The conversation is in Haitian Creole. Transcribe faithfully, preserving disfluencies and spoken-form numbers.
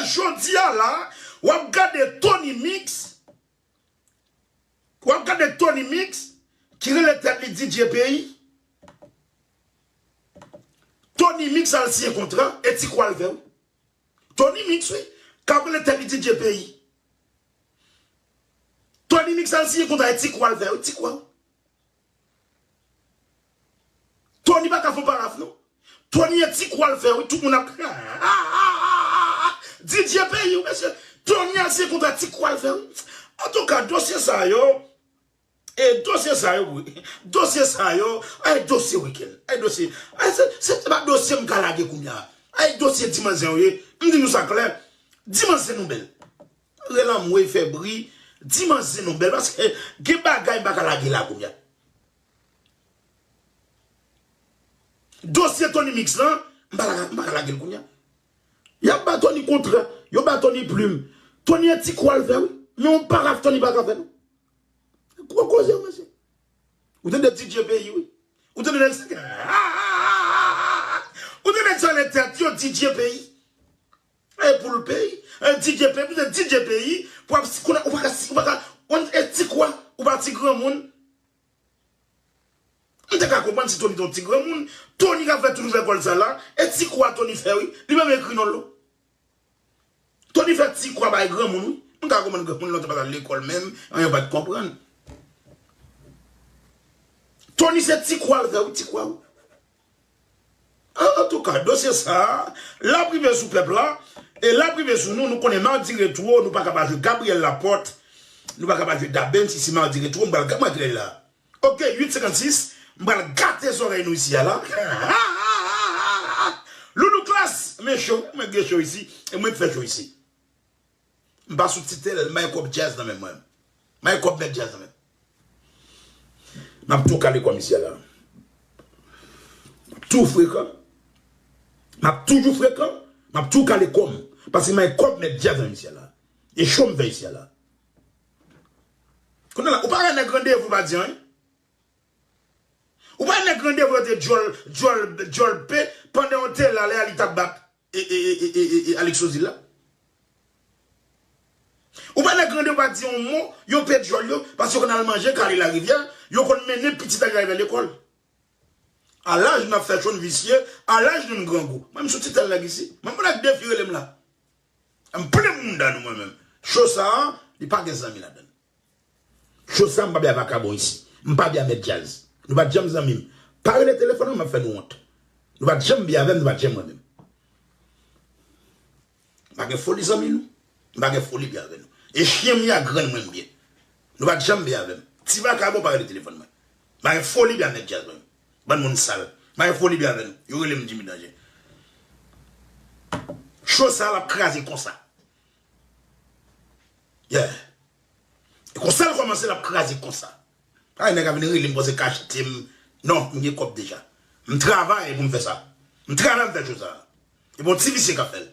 Jodi a la, w ap gade Tony Mix, w ap gade Tony Mix ki rele tèt li D J Peyi. Tony Mix al siyen kontra, e ti kwa l fè wi. Tony Mix wi, k ap rele tèt li D J Peyi. Tony Mix al siyen kontra, e ti kwa l fè wi, ti kwa. Tony pa ka fè paraf non. Tony e ti kwa l fè wi, tout moun ap D J Peyi wi mesye. Tony al siyen kontra, ti kwa l fè wi. Antouka, dosye sa yo, e dosye sa yo wi, dosye sa yo, ay dosye wikenn, ay dosye, ay se, se pa dosye m ka lage kounye a. Ay dosye di manzè yo ye, m di nou sa klè, di manzè nou bèl. Rele anmwe fè bri, di manzè nou bèl, paske gen bagay m pa ka lage la kounye a. Dosye Tony Mix lan, m pa ka, m pa ka lage l kounye a. Y ap ba Tony kontra, yo ba Tony plim. Tony e ti kwa l fè wi. Men yon paraf Tony pa ka fè non. Gwo koze wi mesye. Ou tande D J Peyi wi. Ou tande nèg sa. Ou tande nèg sa le tèt yo D J Peyi. E pou l peyi, e D J Peyi, pou D J Peyi, pou ap si konnen ou pa ka, ou pa ka, on e ti kwa, ou pa ti granmoun. M te ka konprann si Tony te yon ti granmoun. Tony ka fè toujou fè kòl sa la. E ti kwa Tony fè wi. Li menm ekri non l. Tony fè ti kwa bay granmoun wi. M ka konprann granmoun lontan pa t al lekòl menm, anyen pa t konprann. Tony se ti kwa l fè wi, ti kwa wi. An, antouka, dosye sa a, l ap rive sou pèp la, e l ap rive sou nou, nou konnen madi retwo, nou pa ka pa jwe Gabriel Laporte, nou pa ka pa jwe Dabench, si se madi retwo, m pral gade mwen kilè la. Ok, uit senkannsis, m pral gate zòrèy nou isi a la. Loulou Klass, men cho, mwen gen cho isi, e mwen k fè cho isi. M pa sou titèl, m bay kòb djaz nan men mwen. M bay kòb mèt djaz nan men m. M ap tou kale kòm isi a la. M ap tou frekan. M ap toujou frekan. M ap tou kale kòm. Paske m bay kòb mèt djaz nan men isi a la. E cho m fè isi a la. Kounye a la, ou pa wè nèg randevou pa di anyen. Ou pa wè nèg randevou yo te djòl, djòl, djòl pe pandan yo te la, lè a li t ap bat e, e, e, e, e, e Alex Ozil la. Ou pa nèg randevou pa di yon mo, yo pe djòl yo, paske yo konn al manje kale larivyè, yo konn mennen pitit larivyè lekòl. A laj nou ap fè cho n visye, a laj nou n grangou. Mwen m sou titèl nèg isi. Mwen m nèg defi rele m la. M plen mounda nou mwen menm. Cho sa a, li pa gen zanmi ladan l. Cho sa, m pa byen a vakabon isi. M pa byen a mèt djaz. Nou pa t janm zanmi m. Pa rele telefòn mwen, m ap fè nou wont. Nou pa t janm byen avè m, nou pa t janm renmen m. M pa gen foli zanmi nou. M pa gen foli byen avè nou. E chyen m ye a grenn mwen m byen. Nou pa t janm byen avè m. Ti vakabon pa rele telefòn mwen. M pa gen foli byen a mèt djaz mwen. Bann moun sal. M pa gen foli byen avè nou. Yo rele m Jimmy Danje. Cho sa l ap kraze konsa. Yeah. E konsa l kòmanse, l ap kraze konsa. Ay, nèg a vin rele m, panse k achte m. Non, m gen kòb deja. M travay pou m fè sa. M travay, m fè cho sa. E bon, ti visye k ap fè l.